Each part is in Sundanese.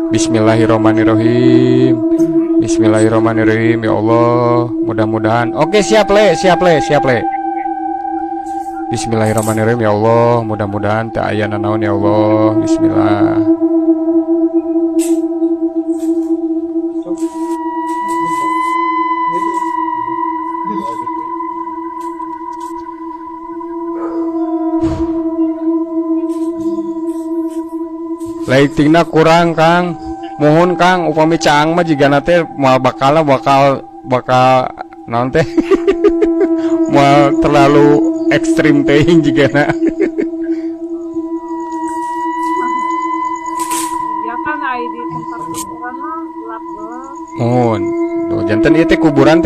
Bismillahirrahmanirrahim. Bismillahirrahmanirrahim. Ya Allah, mudah-mudahan. Oke, siap Le, siap Le, siap Le. Bismillahirrahmanirrahim. Ya Allah, mudah-mudahan teu aya nanaon ya Allah. Bismillah. Lightingna kurang Kang. Mohon Kang, upami caang mah jigana teh moal bakal bakal bakal naon teh. Moal terlalu ekstrim teuing jigana. Ya kan ai di tempat kuburan mah gelap-gelap. Mohon. Tuh, janten ieu teh kuburan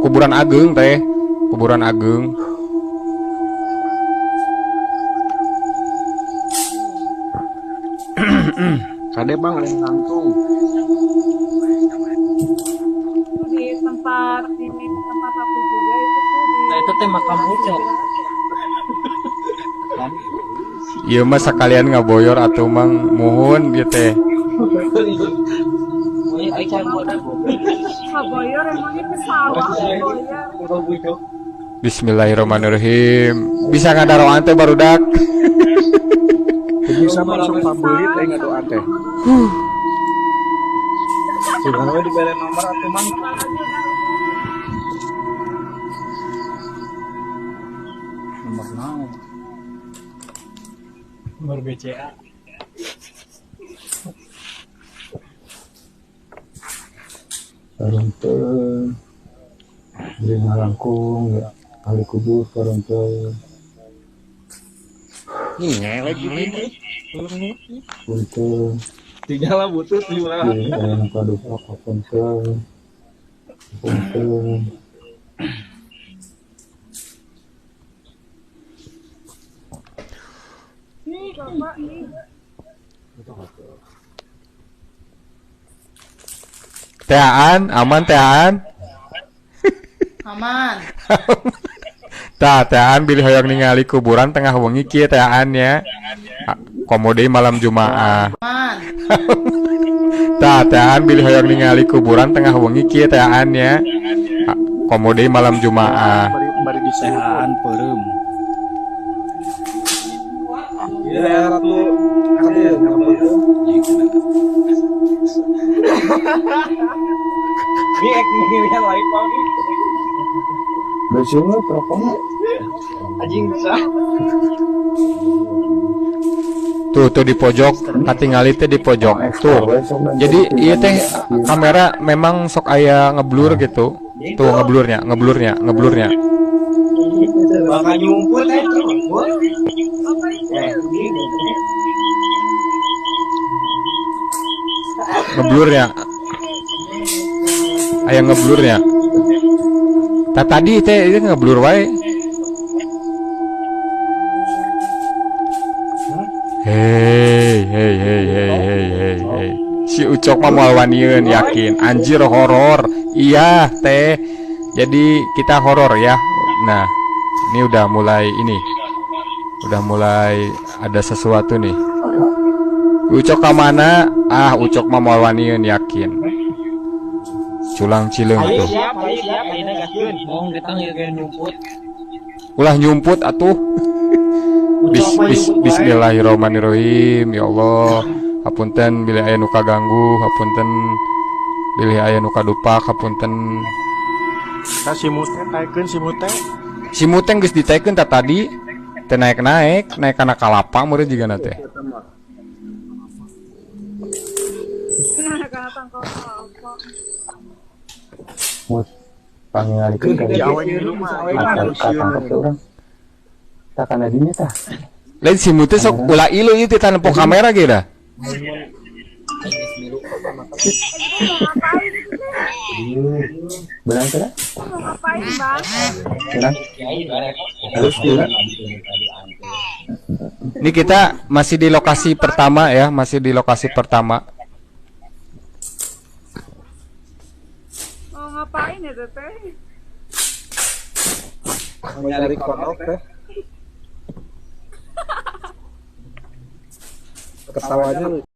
kuburan ageung teh. Kuburan ageung. Kade Bang lain nangtung. Di tempat aku juga itu tuh di Nah, itu teh makam Ucok. Kan? Ieu mah sakalian ngaboyor atuh Mang, muhun ieu teh. Ngaboyor emangnya ke sawah ngaboyor. Bismillahirrahmanirrahim. Bisa ngadaroan teh barudak. Bisa masuk pabeulit teh ngadoa teh. Sugan we dibere nomor atuh Mang. Nomor naon? Nomor BCA. Paranten beri ngalangkung ya ahli kubur paranten. Nih lagi nih. Punten. Tinggal butut di mana. Ieu aya nu kaduka punten. Punten. Nih Bapak nih. Teaan, aman teaan. Aman. Tah, teaan bilih hoyong ningali kuburan tengah wengi kieu teaan nya. Komo deui malam Jumaah. Aman. Tah, teaan bilih hoyong ningali kuburan tengah wengi kieu teaan nya. Komo deui malam Jumaah. Bari bari disehaan peureum. Iya, ratu ratu ngapeureum. Ini ek ngirian lain pami. Bersih mah rokoknya. Anjing bisa. Tuh, tuh di pojok, katingali teh di pojok. Tuh. Jadi ieu teh kamera memang sok aya ngeblur gitu. Tuh ngeblurnya, ngeblurnya, ngeblurnya. Bakal nyumput eh. Ngeblurnya. Aya ngeblurnya. Tah tadi teh itu ngeblur wae. Hei, hei, hei, hei, hei, hei, hei. Si Ucok mah moal wanieun yakin. Anjir horor. Iya, teh. Jadi kita horor ya. Nah, ini udah mulai ini. Udah mulai ada sesuatu nih. Ucok ka mana? Ah, Ucok mah moal wanieun yakin. Culang cileung Ayo tuh. siap, ayo siap, ayeuna gaskeun. Mong datang ieu ge nyumput. Ulah nyumput atuh. Bis, bis, bismillahirrahmanirrahim. Ya Allah, hapunten bilih aya nu kaganggu, hapunten bilih aya nu kadupak, hapunten. Tah si Mute taekeun si Mute. Si Muteng geus ditaekeun tah tadi. Teh naik-naik, naik kana kalapa meureun jigana teh. Karena tangkal kelapa. Mut pangingalikeun ka Di dieu. aweng di rumah. Katangkep teh urang. Tah kana dinya tah. Lain si Mute sok ulah ilu ieu teh tanpa kamera ge dah. Ngapain itu teh? Beunang teh? Mau ngapain Bang? Beunang. Halus juga. Ini kita masih di lokasi pertama ya, masih di lokasi pertama. Mau ngapain ya teteh? Mau nyari kodok teh. Ketawanya lucu.